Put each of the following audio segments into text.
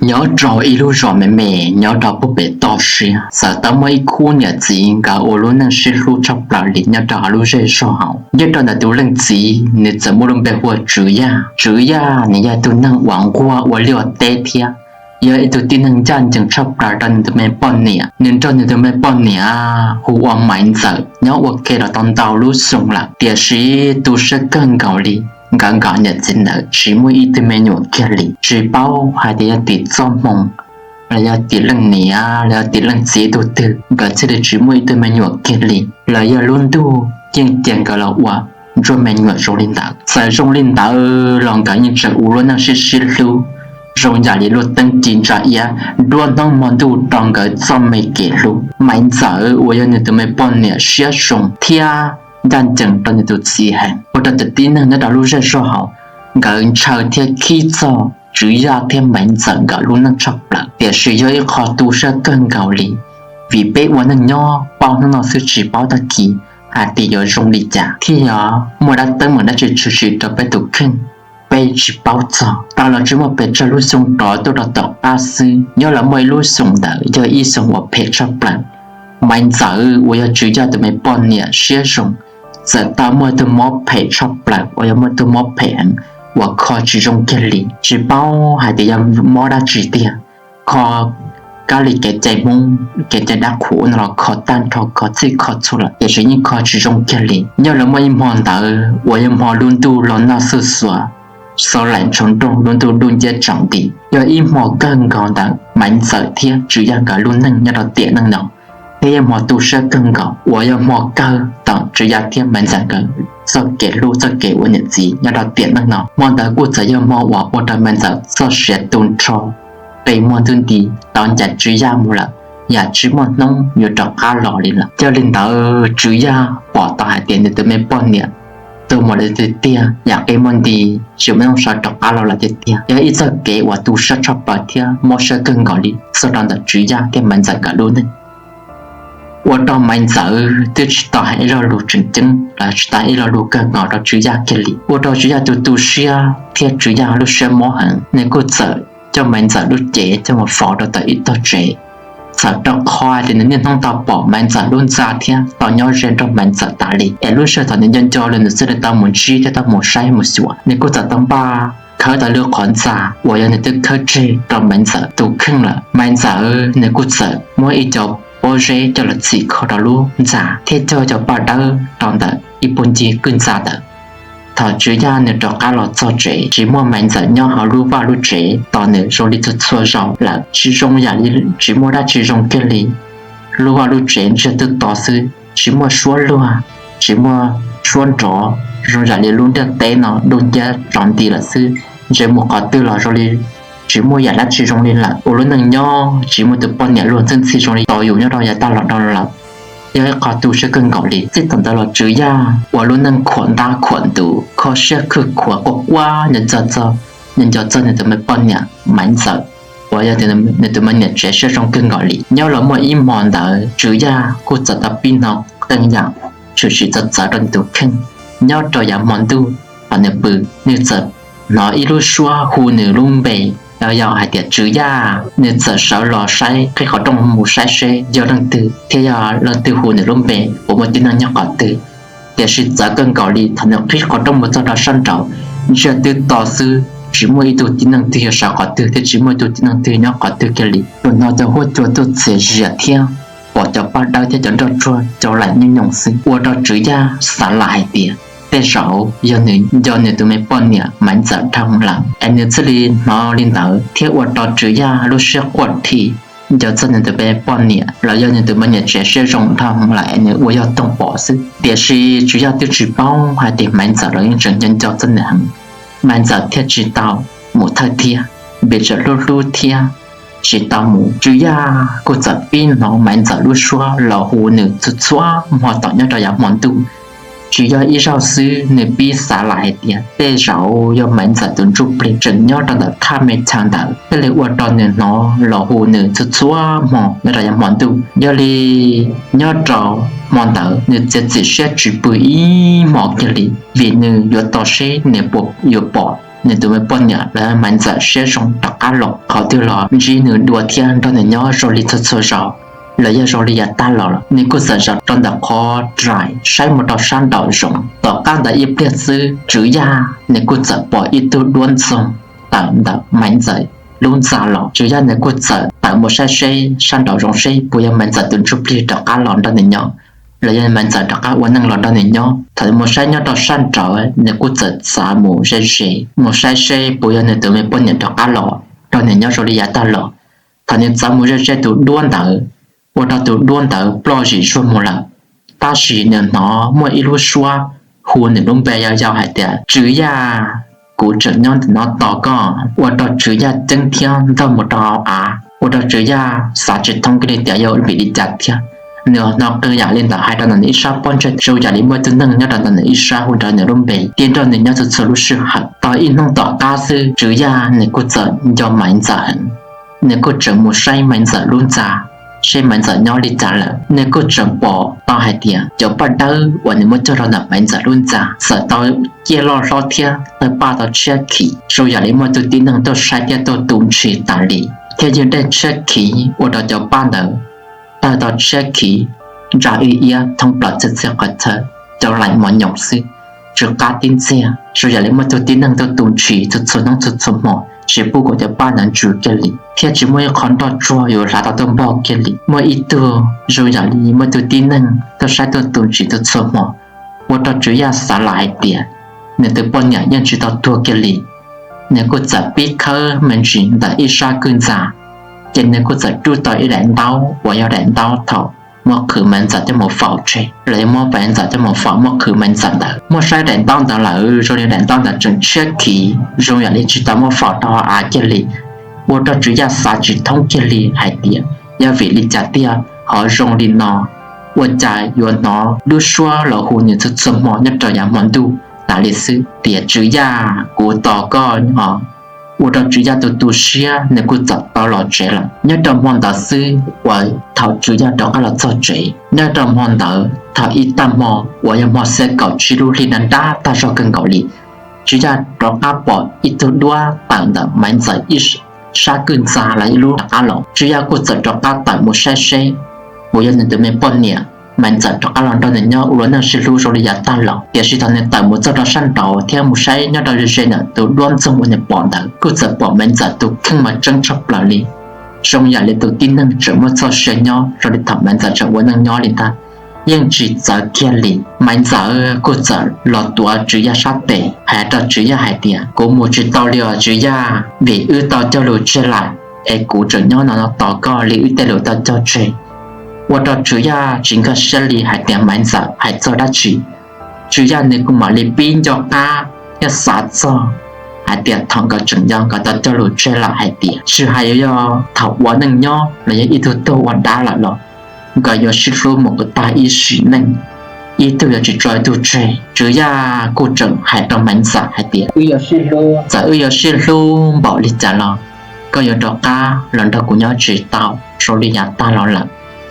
Nyob rau ib lub zos me me nyob rau puag pem toj siab, txawm tau muaj ib khub niam txiv nkawd ua lub neej sib hlub tshaj plaws li nyob rau hauv lub zej zog hauv. Nyob rau ntawm tus leej txiv nws txawm muaj lub npe hu ua Tswv Yaj. Tswv Yaj nws yog tus neeg uas nquag ua liaj teb thiab yog ib tug tib neeg ncaj ncees tshaj plaws rau nws tus me poj niam. Nws nrog nws tus me poj niam hu ua Maiv Ntxawm nyob ua ke los tau ntau lub xyoo lawm, tiam sis tu siab kawg nkaus li, nkawd nkawm niam txiv ntawd tsis muaj ib tug me nyuam kiag li. Tsis paub hais tias yog tim txoj hmoo los yog tim leej niam los yog tim leej txiv tus twg, nkawd thiaj li tsis muaj ib tug me nyuam kiag li. Los yog lub ntuj yeej cia nkawd los ua ntsuag me nyuam zoo li ntawd. Txawm zoo li ntawd los nkawd yeej tseem ua lub neej sib sib hlub zoo yam li lub teeb ci ntsa iab nruab hnub hmo ntuj rau nkawd txoj me kev hlub. Maiv Ntxawm uas yog nws tus me poj niam siab zoo thiab ncaj ncees rau nws tus txiv heev, ua rau cov tib neeg nyob rau lub zej zog hauv nkawd ntshaw thiab khib txog Tswv Yaj thiab Maiv Ntxawm nkawd lub neej tshaj plaws. Tiam sis yog ib qho tu siab kawg nkaus li, vim peb ua neej nyob paub hnub no xwb tsis paub tag kis hais tias yuav zoo li cas thiab yog muaj dab teeb meem dab tsi tshwm sim rau peb tus kheej, peb tsis paub txog. Tau los tsis muaj pes tsawg lub xyoo rov tuaj rau tom qab xwb, nyob los muaj ib lub xyoo ntawd yog ib xyoo uas phem tshaj plaws. Maiv Ntxawm uas yog Tswv Yaj tus me poj niam siab zoo txawm tau muaj tug mob phem tshaj plaws uas yog muaj tug mob phem heev uas kho tsis zoo kiag li. Tsis paub hais tias yog mob dab tsi tiag, kho kab li kev cai Hmoob kev cai dab qhuas ub no los kho tag nrho, kho txhij kho txhua lawm, tiam sis yeej kho tsis zoo kiag li. Nyob los muaj ib hmo ntawd uas yog hmo lub ntuj los nag xuj xuav, xov laim ntshoo nrooj, lub ntuj dub nciab tsaus nti, yog ib hmo kawg nkaus ntawm Maiv Ntxawm thiab Tswv Yaj nkawd lub neej nyob rau tiam neej no, thiab yog hmo tu siab kawg nkaus uas yog hmo kawg ntawm Tswv Yaj thiab Maiv Ntxawm nkawd txoj kev hlub txoj kev ua niam txiv nyob rau tiam neej no. Hmo ntawd kuj txawm yog hmo uas ua rau Maiv Ntxawm txoj sia tu nrho, qe muag ntuj nti, tau ncaim Tswv Yaj mus lawm, yam tsis muaj hnub yuav rov qab los li lawm. Yog li ntawd Tswv Yaj pom tau hais tias nws tus me poj niam tuag mus lawm tiag tiag, yam qe muag nti, tsis muaj hnub sawv rov qab los lawm tiag tiag. Yog ib txoj kev uas tu siab tshaj plaws thiab mob siab kawg nkaus li txog rau ntawm Tswv Yaj thiab Maiv Ntxawm nkawd lub neej. Ua rau Maiv Ntxawm twb tsis tau hais ib lo lus tseem ceeb los tsis tau ib lo lus kawg nkaus rau Tswv Yaj kiag li. Ua rau Tswv Yaj tus tu siab thiab Tswv Yaj lub siab mob heev, nws kuj txawm coj Maiv Ntxawm lub cev coj mus faus rau tom ib tog tsev. Txawm rau qhov tias nws niaj hnub tau pom Maiv Ntxawm lub ntxa thiab tau nyob ze nrog Maiv Ntxawm tas li, es lub sij hawm thaum nws nco nco los nws thiaj li tau mus ntsib thiab tau mus saib mus xyuas. Nws kuj txawm tau npaj khawb tau lub qhov ntxa uas yog nws twb khawb tseg rau Maiv Ntxawm tus kheej lawm. Maiv Ntxawm nws kuj txawm muab ib co pob zeb coj los txhim kho rau lub ntxa thiab cog cov paj dawb rau ntawm ib puag ncig kwj ntxa ntawd. Thaum Tswv Yaj nws rov qab los txog tsev, tsis muaj Maiv Ntxawm nyob hauv lub vaj lub tsev tos nws zoo li txhua txhua zaus lawm, tsis zoo yam li tsis muaj dab tsi zoo kiag li. Lub vaj lub tsev ntsiag twb to xwb, tsis muaj suab luag, tsis muaj suab nrov, zoo yam li lub ntiaj teb no dub nciab tsaus nti lawm xwb. Ntsia mus qhov twg los zoo li tsis muaj yam dab tsi zoo li lawm. Ua lub neej nyob tsis muaj tus poj niam luag ntxhi zoo li tau yus nyob rau yav tag los no lawm. Yog ib qho tu siab kawg nkaus li. Txij thaum ntawd los Tswv Yaj ua lub neej khuam ntab khuam ntuv, kho siab khwj khuav quaj quaj nco txog, nco txog nws tus me poj niam Maiv Ntxawm uas yog nws tus me niam tsev siab zoo kawg nkaus li. Nyob los muaj ib hmo ntawd Tswv Yaj kuj txawm tau pib hnov qee yam tshwm sim txawv txawv rau nws tus kheej. Nyob rau yav hmo ntuj thaum nws pw, nws txawm hnov ib lub suab hu nws lub npe, yog hais tias Tswv Yaj. Nws txawm sawv los saib, qhib qhov rooj mus saib seb yog leej twg thiab yog leej twg hu nws lub npe, puas muaj tib neeg nyob qhov twg. Tiam sis txawv kawg nkaus li, thaum nws qhib qhov rooj mus txog rau sab nraud, ntsiag twb to xwb, tsis muaj ib tug tib neeg twg yog sawv qhov twg thiab tsis muaj ib tug tib neeg twg nyob qhov twg kiag li. Tsuas hnov cov huab cua tuaj txias zias thiab pom cov paj dawb thiab cov nroj tsuag cov laim nyooj nyoos xwb, ua rau Tswv Yaj xav lam hais tias tej zaum yog nws nco nws tus me poj niam Maiv Ntxawm dhau lawm es nws thiaj li hnov li ntawd, thiab ua rau Tswv Yaj lub siab quaj dhi nco txog nws tus me poj niam los yog nws tus me niam tsev siab zoo dhau lawm es nws ua yog toog pom xwb. Tiam sis Tswv Yaj twb tsis paub hais tias Maiv Ntxawm los yeej tseem nco nco txog nws heev. Maiv Ntxawm thiaj tsis tau mus thawj thiab, vim tseem hlub hlub thiab tsis tau mus. Tswv Yaj kuj txawm pib hnov Maiv Ntxawm lub suab los hu nws txhua txhua hmo tom nyob rau yav hmo ntuj. Tsis yog ib zaug xwb, nws pib xav lam hais tias tej zaum yog Maiv Ntxawm tus ntsuj plig tseem nyob rau ntawm thaj me chaw ntawd thiaj li ua rau nws hnov los hu nws txhua txhua hmo nyob rau yav hmo ntuj. Yog li nyob rau hmo ntawd nws txiav txim siab tsis pw ib hmo kiag li, vim nws yuav tos seb nws puas yuav pom nws tus me poj niam los yog Maiv Ntxawm siab zoo rov qab los qhov twg los ntsib nws dua thiab nrog nws nyob zoo li txhua txhua zaus, los yog zoo li yav tag los. Nws kuj txawm zaum rau ntawm qhov rais saib mus rau sab nraum zoov. Tom qab ntawd ib pliag xwb Tswv Yaj nws kuj txawm pom ib tug duab ntxoog tawm ntawm Maiv Ntxawm lub ntxa los. Tswv Yaj nws kuj txawm tawm mus saib seb sab nraum zoov seb puas yog Maiv Ntxawm tus ntsuj plig rov qab los nrog nws nyob, los yog Maiv Ntxawm rov qab ua neej los nrog nws nyob. Thaum nws mus saib nyob rau sab nraud, nws kuj txawm txav mus ze ze mus saib seb puas yog nws tus me poj niam rov qab los nrog nws nyob zoo li yav tag los. Thaum nws txav mus ze ze tus duab ntawd, ua rau tus duab ntawd ploj zim zuag mus lawm. Tab sis nws hnov muaj ib lub suab hu nws lub npe yau yau hais tias, Tswv Yaj, kuv tseem nyob ntawm no tos koj. Ua rau Tswv Yaj ceeb thiab ntaug mus rau hauv av, ua rau Tswv Yaj xav tsis thoob kiag li tias yog vim li cas thiab. Nws hnov qw yam li ntawd hais rau ntawm nws ib sab pob ntseg, zoo yam li muaj ib tug neeg nyob rau ntawm nws ib sab hu rau nws lub npe thiab nrog nws nyob txhua txhua lub sij hawm. Tau ib hnub tom qab xwb Tswv Yaj nws kuj txawm nco Maiv Ntxawm heev. Nws kuj tseem mus saib Maiv Ntxawm lub ntxa, seb Maiv Ntxawm nyob li cas lawm. Nws kuj tseem pom tau hais tias cov paj dawb uas nws muab cog rau ntawm Maiv Ntxawm lub ntxa txawm tau ciaj loj hlob thiab tawg paj tau tshiab khiv, zoo yam li muaj tus tib neeg tuaj saib thiab tuaj tu ntshis tas li, thiab ywg dej tshiab khiv ua rau cov paj ntawd tawg tau tshiab khiv, ntsa ib iab thoob plaws txhia txhia qhov chaw, cov laim mos nyoos xwb, tsw qab tib ntxiag, zoo yam li muaj tus tib neeg tuaj tu ntshis txhua txhua hnub txhua txhua hmo, tsis pub kom cov paj ntawd ntsws kiag li, thiab tsis muaj ib qho nroj tsuag yuav hlav tau tuaj npog kiag li. Muaj ib tug zoo yam li muaj tus tib neeg tuaj saib tuaj tu ntshis txhua txhua hmo, ua rau Tswv Yaj xav lawm hais tias nws tus poj niam yeej tsis tau tuag kiag li. Nws kuj txawm pib khawb me ntsis ntawm ib sab kwj ntxa, ces nws kuj txawm rub tau ib daim ntaub uas yog daim ntaub thaum muab qhwv Maiv Ntxawm coj mus faus tseg, los yog muab Maiv Ntxawm coj mus faus muab qhwv Maiv Ntxawm ntawd. Muab saib daim ntaub ntawd lawm zoo li daim ntaub ntawd tseem tshiab khiv, zoo yam li tsis tau muab faus rau hauv av kiag li. Ua rau Tswv Yaj xav tsis thoob kiag li hais tias yog vim li cas tiag ho zoo li no, ua cas yuav hnov lub suab los hu nws txhua txhua hmo nyob rau yav hmo ntuj tas li xwb tias, Tswv Yaj, kuv tos koj os. Ua rau Tswv Yaj tus tu siab, nws kuj txawm tau los tsev lawm. Nyob rau hmo ntawd xwb uas thaum Tswv Yaj rov qab los txog tsev, nyob rau hmo ntawd thaum ib tag hmo uas yog hmo xiab kaum tsib lub hli nag nrab tag zog kawg nkaus li, Tswv Yaj rov qab pom ib tug duab tawm ntawm Maiv Ntxawm ib sab kwj ntxa los ib lub rov qab los. Tswv Yaj kuj txawm rov qab tawm mus saib seb puas yog nws tus me poj niam Maiv Ntxawm rov qab los nrog nws nyob ua neej sib hlub zoo li yav tag los. Tiam sis thaum nws tawm mus txog rau sab nraud thiab mus saib nyob rau ze ze ntawm tus duab ntxoog uas nws pom ntawd, kuj txawm pom Maiv Ntxawm tus kheej mas tseeb tshaj plaws li, zoo yam li tus tib neeg tseem muaj txoj sia nyob zoo li thaum Maiv Ntxawm tseem ua neej nyob li ntag. Yeej tsis txawv kiag li. Maiv Ntxawm kuj txawm los tuav Tswv Yaj sab tes hais rau Tswv Yaj hais tias, kuv mus tsis tau li os Tswv Yaj, vim wb tau cog lus tseg lawm, es kuv tseem nyob no tos koj li wb tej lus tau cog tseg. Ua rau Tswv Yaj tsis nkag siab li hais tias Maiv Ntxawm hais txog dab tsi. Tswv Yaj nws kuj mam li pib nco qab thiab xav txog hais tias thaum nkawd tseem yau nkawd tau cog lus tseg lawm hais tias tsis hais yuav yog thaum ua neej nyob los yog ib tug tuag ua dab lawm los nkawd yuav sib hlub mus kom tag ib sim neej, ib tug yuav tsis tso ib tug tseg. Tswv Yaj kuj tseem hais rau Maiv Ntxawm hais tias, wb yuav sib hlub, txawm wb yuav sib hlub npaum li cas los koj yuav rov qab los nrog kuv nyob tsis tau zoo li yav tag los lawm,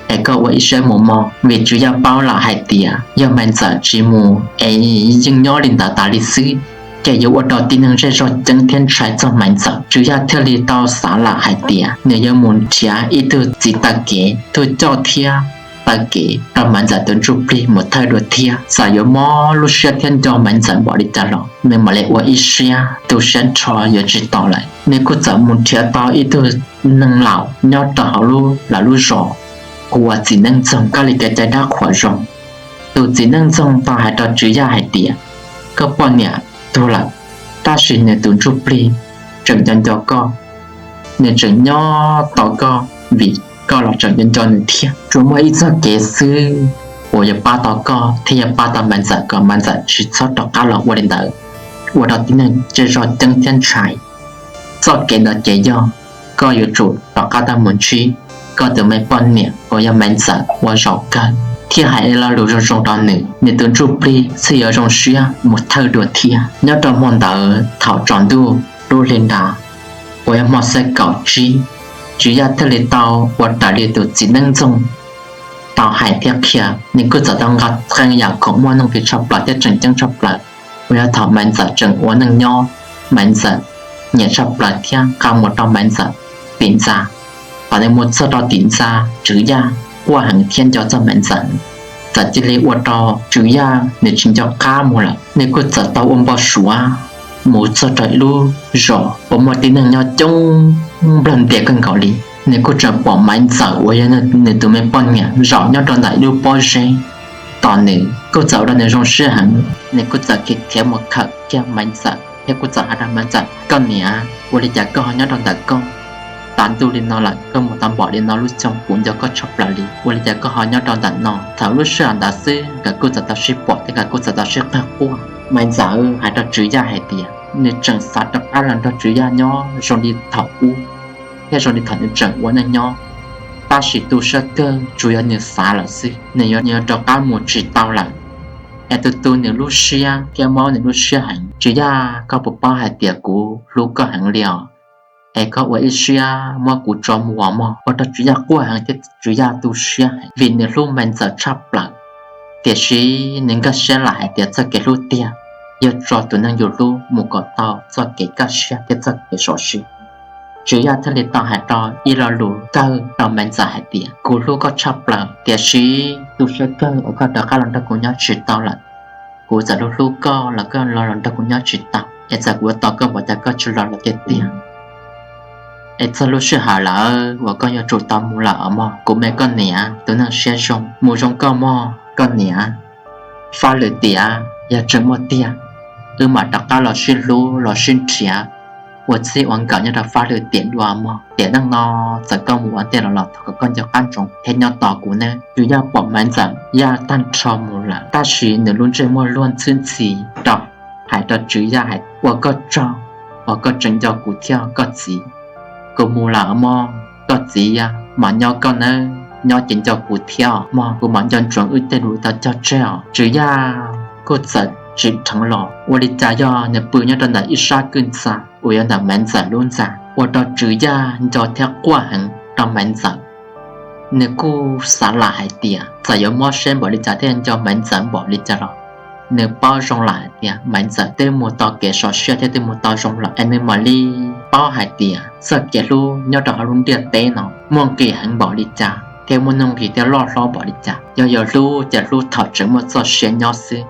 es koj ua ib siab mus mog. Vim Tswv Yaj paub lawm hais tias yog Maiv Ntxawm tsis mus es yeej nyob li ntawd tas li xwb, ces yuav ua rau tib neeg zej zog ceeb thiab ntshai txog Maiv Ntxawm. Tswv Yaj thiaj li tau xav lawm hais tias nws yuav mus nrhiav ib tug txiv taw kev, tug coj thiab taw kev rau Maiv Ntxawm tus ntsuj plig mus thawj dua thiab. Txawm yuav mob lub siab thiab nco Maiv Ntxawm npaum li cas los nws mam li ua ib siab tu siab nrho yuav tsis tos lawm. Nws kuj txawm mus nrhiav tau ib tug neeg laus nyob rau hauv lub, lawv lub zos, hu ua txiv neej ntxoog kab li kev cai dab qhuas zoo. Tus txiv neej ntxoog tau hais rau Tswv Yaj hais tias, koj poj niam tuag lawm, tab sis nws tus ntsuj plig tseem nco nco koj, nws tseem nyob tos koj vim koj los tseem nco nco nws thiab. Tsuas muaj ib txoj kev xwb uas yuav pab tau koj thiab yuav pab tau Maiv Ntxawm kom Maiv Ntxawm tsis txhob rov qab los ua li ntawd, ua rau tib neeg zej zog ceeb thiab ntshai. Txoj kev ntawd ces yog koj yuav tsum rov qab tau mus ntsib koj tus me poj niam uas yog Maiv Ntxawm ua zaum kawg thiab hais ib lo lus zoo zoo rau nws, nws tus ntsuj plig thiaj yuav zoo siab mus thawj dua thiab. Nyob rau hmo ntawd thaum tsaus ntuj lub hli nra uas yog hmo xiab kaum tsib, Tswv Yaj thiaj li tau ua raws li tus txiv neej ntxoog tau hais thiab qhia. Nws kuj txawm tau nqa qee yam khoom muaj nuj nqis tshaj plaws thiab tseem ceeb tshaj plaws uas yog thaum Maiv Ntxawm tseem ua neej nyob Maiv Ntxawm nyiam tshaj plaws thiab nqa mus rau Maiv Ntxawm tim ntxa. Thaum nws mus txog rau tim ntxa, Tswv Yaj quaj heev thiab nco txog Maiv Ntxawm, txawm cia li ua rau Tswv Yaj nws tsis nco qab mus lawm. Nws kuj txawm tau ua npau suav mus txog rau ib lub zos uas muaj tib neeg nyob coob nplawg ntias kawg nkaus li. Nws kuj tseem pom Maiv Ntxawm uas yog nws tus me poj niam zaum nyob rau ntawm ib lub pob zeb tos nws, kuj txawm ua rau nws zoo siab heev. Nws kuj txawm khiav khiav mus khawm kiag Maiv Ntxawm thiab kuj txawm hais rau Maiv Ntxawm, Koj niam, ua li cas koj ho nyob rau ntawm koj? Tav ntuj li no lawm koj mus tau npaum li no lub xyoo, kuv nco koj tshaj plaws li, ua li cas koj ho nyob rau ntawm no? Thaum lub sij hawm ntawd xwb nkawd kuj txawm tau sib pom thiab nkawd kuj txawm tau sib qawg quaj. Maiv Ntxawm hais rau Tswv Yaj hais tias nws tseem xav rov qab los nrog Tswv Yaj nyob zoo li thaum ub thiab zoo li thaum nws tseem ua neej nyob, tab sis tu siab kawg tsuas yog nws xav lawm xwb, nws yuav rov qab mus tsis tau lawm. Es tu tu nws lub siab thiab mob nws lub siab heev. Tswv Yaj, koj puas paub hais tias kuv hlub koj heev li os? Es koj ua ib siab muab kuv tso mus os mog. Ua rau Tswv Yaj quaj heev thiab Tswv Yaj tu siab heev vim nws hlub Maiv Ntxawm tshaj plaws. Tiam sis nws nkag siab lam hais tias txoj kev hlub tiag yog tso tus neeg yus hlub mus kom tau txoj kev kaj siab thiab txoj kev sov siab. Tswv Yaj thiaj li tau hais rau ib lo lus kawg rau Maiv Ntxawm hais tias, Kuv hlub koj tshaj plaws, tiam sis tu siab kawg uas koj rov qab los nrog kuv nyob tsis tau lawm. Kuv txawm hlub hlub koj los koj los los nrog kuv nyob tsis tau, es txawm kuv ua tos koj npaum cas koj tsis los los tiag tiag. Es txog lub sij hawm lawm uas koj yuav tsum tau mus lawm os mog, kuv me koj niam tus neeg siab zoo. Mus zoo koj mog koj niam. Fab lwm tiam yog tseem muaj tiag, wb mam rov qab los sib hlub los sib nrhiav ua txij ua nkawm nyob rau fab lwm tiam dua mog. Tiam neej no txawm koj mus ua ntej los los thov kom koj nco qab ntsoov thiab nyob tos kuv nawb. Tswv Yaj pom Maiv Ntxawm yaj tag nrho mus lawm, tab sis nws lub ntsej muag luag ntxhwb ntxhi rau hais rau Tswv Yaj hais, Ua koj tsaug uas koj tseem nco kuv thiab koj txiv. Kuv mus lawm mog, koj txiv mas nyob koj nawb, nyob ces nco kuv thiab mog, kuv mam nco ntsoov wb tej lus tau cog tseg os. Tswv Yaj kuj txawm tsim dheev los, ua li cas yog nws pw nyob rau ntawm ib sab kwj ntxa uas yog ntawm Maiv Ntxawm lub ntxa, ua rau Tswv Yaj nco thiab quaj heev rau Maiv Ntxawm. Nws kuj xav lam hais tias txawm yuav mob siab npaum li cas thiab nco Maiv Ntxawm npaum li cas los nws paub zoo lam hais tias Maiv Ntxawm twb mus tau kev sov siab thiab twb mus tau zoo lawm, es nws mam li paub hais tias txoj kev hlub nyob rau hauv lub ntiaj teb no muaj nqis heev npaum li cas thiab muaj nuj nqis thiab loj hlob npaum li cas. Yog yuav hlub ces hlub thaum tseem muaj txoj sia nyob xwb,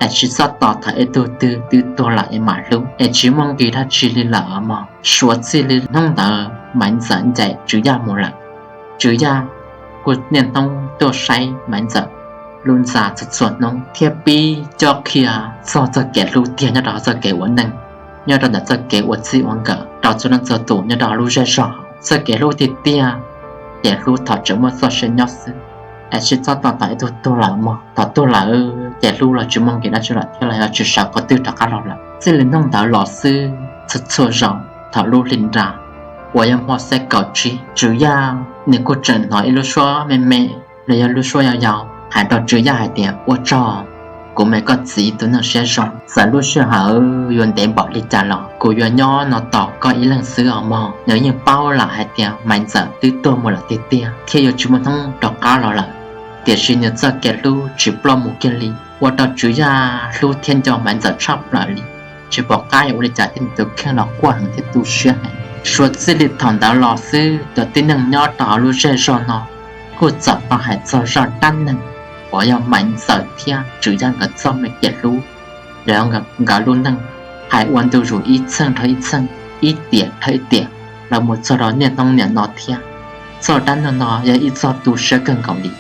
es tsis txhob tos thaum ib tug twg twb tuag lawm es mam hlub, es tsis muaj nqis dab tsi li lawm mog. Suav txij li hnub ntawd Maiv Ntxawm ncaim Tswv Yaj mus lawm. Tswv Yaj kuj niaj hnub tuaj saib Maiv Ntxawm lub ntxa txhua txhua hnub thiab pib cob qhia txog txoj kev hlub tiag nyob rau hauv txoj kev ua neej, nyob rau ntawm txoj kev ua txij ua nkawm rau txhua leej txhua tus nyob rau hauv lub zej zog. Txoj kev hlub tiag tiag ces hlub thaum tseem muaj txoj sia nyob xwb, es tsis txhob tos thaum ib tug tuag lawm mog. Thaum tuag lawm ces hlub los tsis muaj nqis dab tsi lawm thiab los yog tsis sawv qhov twg rov qab los lawm. Txij li hnub ntawd los xwb txhua txhua zaus thaum lub hli nra uas yog hmo xiab kaum tsib, Tswv Yaj nws kuj tseem hnov ib lub suab me me los yog lub suab yau yau hais rau Tswv Yaj hais tias, Ua tsaug, kuv me koj txiv tus neeg siab zoo. Txawm lub sij hawm yuav ntev npaum li cas los kuv yuav nyob no tos koj ib leeg xwb os mog. Nws yeej paub lawm hais tias Maiv Ntxawm twb tuag mus lawm tiag tiag thiab yuav tsis muaj hnub rov qab los lawm, tiam sis nws txoj kev hlub tsis ploj mus kiag li, ua rau Tswv Yaj hlub thiab nco Maiv Ntxawm tshaj plaws li. Tsis pom qab yuav ua li cas thiab nws tus kheej los quaj heev thiab tu siab heev. Suav txij li thaum ntawd los xwb cov tib neeg nyob rau hauv lub zej zog no kuj txawm tau hais txog zaj dab neeg uas yog Maiv Ntxawm thiab Tswv Yaj nkawd txoj me kev hlub los nkawd lub neej, hais ua ntu zus ib txheej dhau ib txheej, ib tiam dhau ib tiam los mus txog rau niaj hnub niam no thiab. Txoj dab neeg no yog ib txoj tu siab kawg nkaus li.